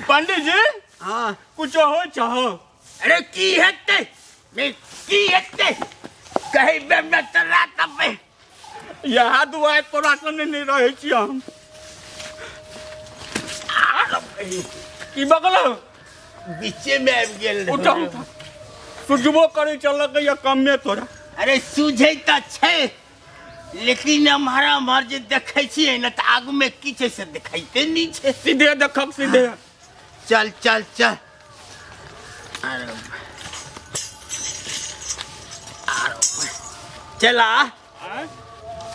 पंडित जी हां कुछ हो चाहो। अरे की हेतै मैं की हेतै कहि बे न त रात में यहाँ दुआर तोरा संगे नहीं रहै छी हम। की बगल बीचे में आबि गेल। उठा उठा सुझबो करै चलक या कमे तोरा। अरे सुझै त छै लेकिन हमारा हमर जे देखै छियै न त आगू में की छै से देखाइते नहीं छै। सीधे देखब सीधे। चल चल चल। अरे आरो चला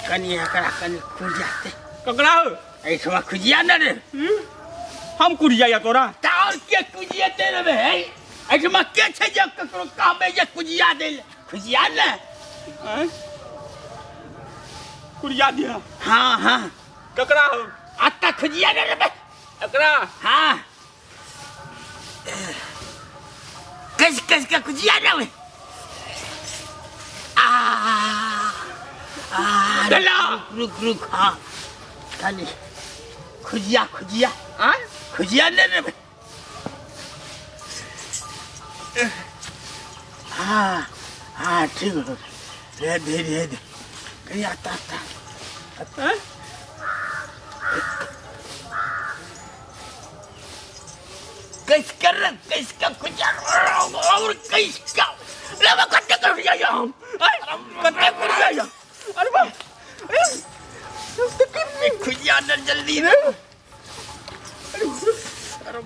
कनी एकरा कनी खुजियाते। ककरा एठमा खुजिया न रे। हम कुरिया या तोरा त और के खुजियते रे बे? एठमा के छै जे ककरो कहबै जे खुजिया दे खुजिया न कुरिया दिया। हां हां ककरा हो अत्ता खुजिया न रे बे एकरा। हां कस कस के खुजिया न बे। आ आ चला रुक रुक। हां खाली खुजिया खुजिया आ खुजिया न रे बे। हाँ हाँ ठीक हो रे धीरे धीरे कहीं आता आता कैस कर कैस का खुजिया और कैस का रे बा कट्टे कर दिया हम कट्टे कर दिया। अरे बा खुजिया न जल्दी रे। अरे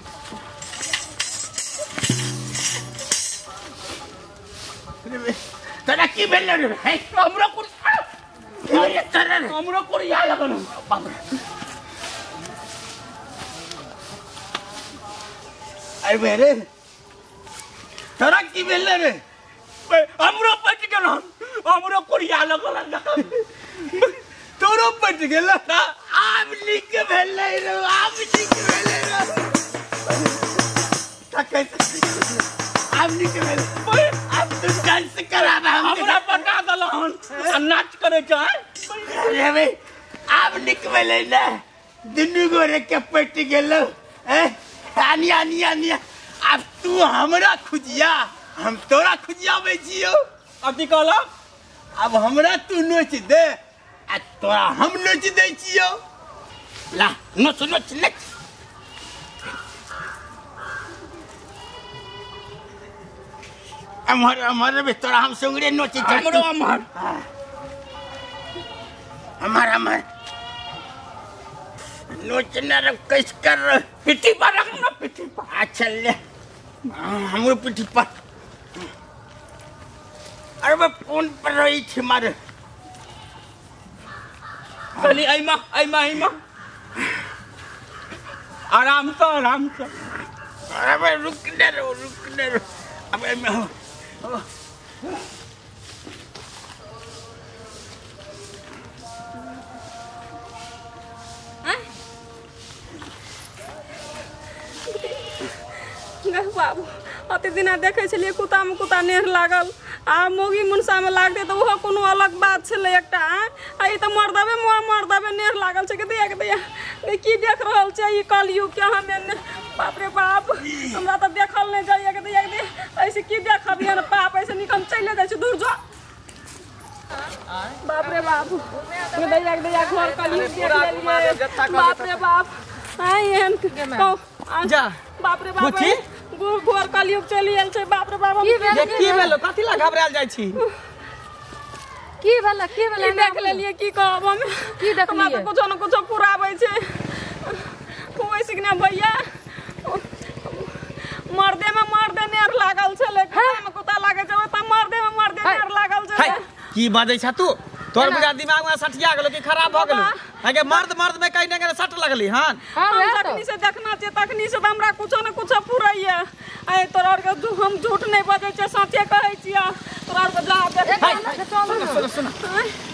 तोरा की भेल रे? हमरो कुर हमरो कुरिया लगल। बाप रे अरे बे रे तोरा की भेल रे? हमरो पट गेल। हमरो कुरिया लगल। तोरो पट गेल। आब नीक भेल रे आब नीक भेल रे। आब नीक भेल। आब तू डांस कराबा हमरा पटा देलहन आ नाच करे छै। अरे बे आब नीक भेलै ने दुनू गोरे के पट गेल। आनी आनी आनी आब तू हमरा खुजिया हम तोरा खुजियाबै छियौ। अथी कहलक आब हमरा तू नोच दे आ तोरा हम नोच दै छियौ। ला नोच नोच नोच। अमर अमर बे तोरा हम संगरे नोच। हमरो अमर अमर अमर नोच न रे कैस कर पिट्ठी पर रख ना पिट्ठी पर। अच्छा ले हमरो पिट्ठी पर। अरे बे फोन पर रही छी मारे खाली आइमा आइमा आइमा आराम से आराम से। अरे बे रुक न रे रुक न रे। अब मैं बाबू अते दिना देखै छलियै कुत्ता में कुत्ता नेह लागल आ मौगी मुनसा में लागतै तऽ ओहो कोनो अलग बात छलै एकटा। आ ई तऽ मर्दबे मर्दबे नेह लागल छै के देख दैया की देख रहल छै ई कलयुग के हम एने। बाप रे बाप हमरा तऽ देखल नहि जाइए के दैया के ऐसे की देखब एहन पाप। ऐसे नीक हम चलि जाइ छी दूर जो। बाप रे बाप दैया के दैया घर कलयुग देख लेलियै। बाप रे बाप आइ एहन जा। बाप रे बाप घोर कलयुग चलि आयल छै। बाप रे बाप की भेल कथी ला घबरायल जाइ छी? की भेल की भेल? देख लेलियै की कहब हम की देखलियै? हमरा तऽ कुछो न कुछो पुराबै छै। ओइसे कि ना भैया मर्दे में मर्दे नेर लागल छलै। कुत्ता में कुत्ता लागै छै ओतऽ मर्दे में मर्दे नेर लागल छलै। की बाजै छ तू? तोर बुझा दिमाग में सठिया गेलो कि खराब भ गेलो? आगे मर्द मर्द में कहीं ने सट लगली। हां हम जखनी से देखना छै तखनी से हमरा कुछो न कुछो पुरैया। आइ तोरा आर के हम झूठ नहीं बजै छियै सचे कहै छियै। तोरा आर के जा देख। सुन सुन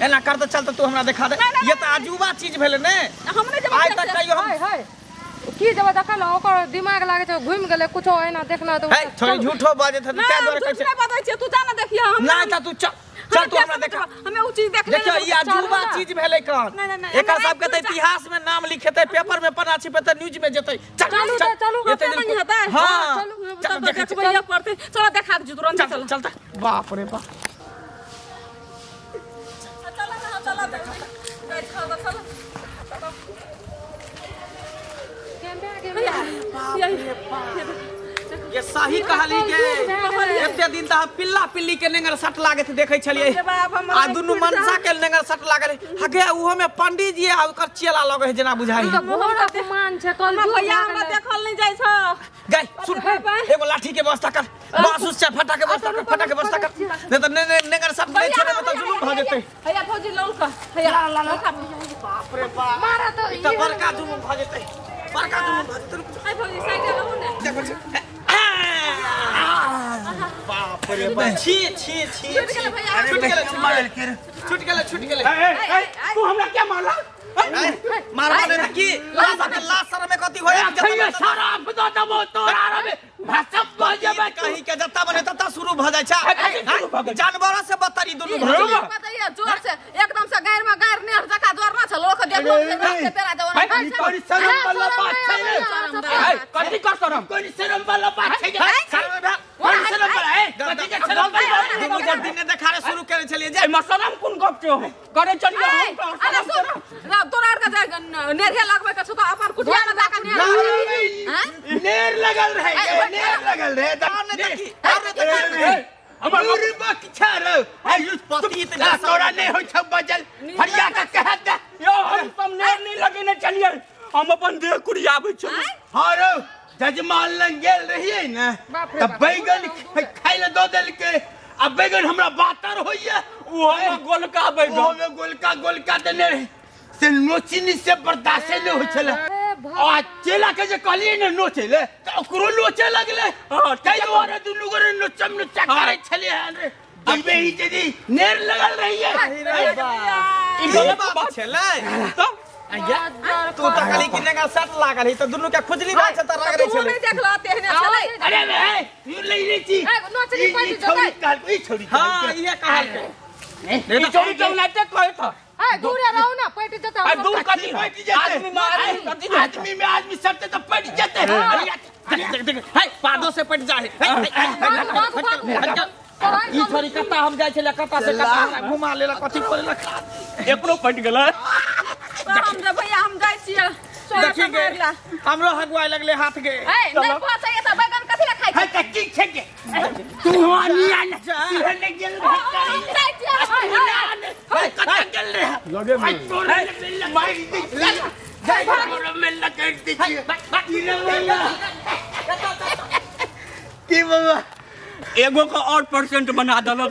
एना कर त चल त तू हमरा देखा दे। ये त अजूबा चीज भेलै ने। हम नहीं जेबै आइ तक कहियो हम हाय हाय की जेबै देखल ओकर दिमाग लागे छै घुमि गेलै कुछो एना देखना त छोड़ी झूठो बाजै त तें दुआरे कहै छै। बजै छियै तू जा ना देखिया हम नहीं त तू चल चल तू हमरा देखा। हमें उ चीज देख ले। देखियो ई अजूबा चीज भेलै कौन एकर सबके त इतिहास में नाम लिखेतै पेपर में पन्ना छिपेतै न्यूज में जेतै। चल चल चलू एते दिन हां चलू तब देखबैया पड़तै। चलो देखा दे तुरंत। चल चल बाप रे बाप। चल ना चल देख चल ये सही कहली के एते दिन त हम पिल्ला पिल्ली के नेंगर सट लागत देखै छलियै आ दुनु मनसा के नेंगर सट लागल हगे उहो में पंडित जी आ ओकर चेला लगे है जेना बुझाई। ई त बहुत अपमान छै कल भैया हमरा देखल नहीं जाय छ। गई सुन एगो लाठी के व्यवस्था कर, बांस उस से फटा के व्यवस्था कर, फटा के व्यवस्था कर, नहीं त नेंगर सट नहीं छोड़े त जुलुम भ जेतै। भैया फौजी लौल का भैया बाप रे बाप मारा त ई त बड़का जुलुम भ जेतै, बड़का जुलुम भ जेतै। ai फौजी साइड रहू ने। देखो बाप रे बाप छी छी छी छूट गेलै छूट गेलै छूट गेलै। ए तू हमरा क्या मारला? मारबा नै त की लाश के लाश सर में कथि होय जत्ता सारा बता दबो तोरा रे भाषा भ जेबे कहीं के जत्ता बने तत्ता शुरू भ जाय छै। जानवर से बतरी दुनु भ जाय बताइए जोर से एकदम से गायर में गायर नेर जका जोर ना छ लोक देखलो से पेरा देव ना। कोई शरम वाला बात छै ए कथि कर शरम? कोई शरम वाला बात छै? कोई शरम वाला ए कथि के शरम वाला? दुनु जब दिन देखारे शुरू करे छलिए जे ए शरम कोन गप छौ करे चलिए हम। अरे सुन तोरा आर के नेरहे लगबै के छौ त अपन कुटिया में जाके नेर हां नेर लगल रहे, नेर लगल रहे हमर मुर्बक छर ए युस पति त तोरा नै होय छ बजल फरिया के कह दे। यो हम सब नेर नहीं लगेने चलिए, हम अपन देह कुरियाबै छी। हां रो जजमान लग गेल रहिए ने त बैगन खाइ ले दो देलकै आ बैगन हमरा बातर होइए ओहो में गोलका बैगन, ओहो में गोलका गोलका देने रहे से नोचिनी से बर्दाश्त नहीं होय छले। आ चेला के जे कहलिए ने नोचे ले त ओकरो नोचे लगले। हां तै दुआरे दुनू गोरे नोचम नोचा करै छलिए हन रे। अबे ही जदी नेर लगल रहिए ई गलत बात छलै त तू त कहली कि नेंगा सट लागल है त दुनू के खुजली बात छ त रगड़ै तू छलै। नहीं देखला तेहने छलै। अरे बे you ले छी ए नोचनी पड़ि जेतै। ई छोड़ी हां इहे कहल के ई छोड़ी त नाटक कहै त ए दूरे रहू ना पटि जेतै। आ दूर कथि पटि जेतै? आदमी में आदमी कथि आदमी में आदमी सटते त पटि जेतै। अरे देख देख हे पादो से पटि जाए। ई छोरी कत्ता हम जाय छलै कत्ता से कत्ता घुमा लेलक कथि करे लक एकरो पटि गेलै। हम जे भैया हम जाय छियै देखी गे हमरो हगुआय लगले हाथ गे। ए नहीं पहुंचैया त बैगन कथि ले खाइ है त की छै के तू हनिया ने तू ने गेल रहे जाय छियै। कत्ता गेल रहे लगे आई तोरे मिल मार दी जाय तोरे मिल कर दी की बाबा एगो का और परसेंट बना देलक।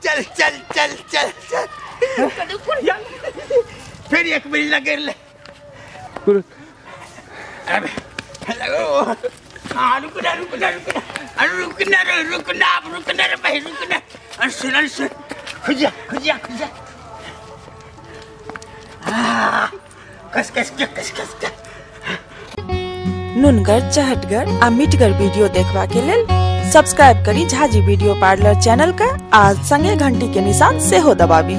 चल चल चल चल चल चल फिर एक मिनट लगे ले। अरे लगो हां रुकना रुकना रुकना अरे रुकना रे रुकना रुकना रे भाई रुकना। अरे सुन अरे सुन खुजा खुजा खुजा कस कस के कस कस के। नुनगर चहटगर आ मिठगर वीडियो देखबा के लेल सब्सक्राइब करी झाजी वीडियो पार्लर चैनल का आ संगे घंटी के निशान सेहो दबाबी।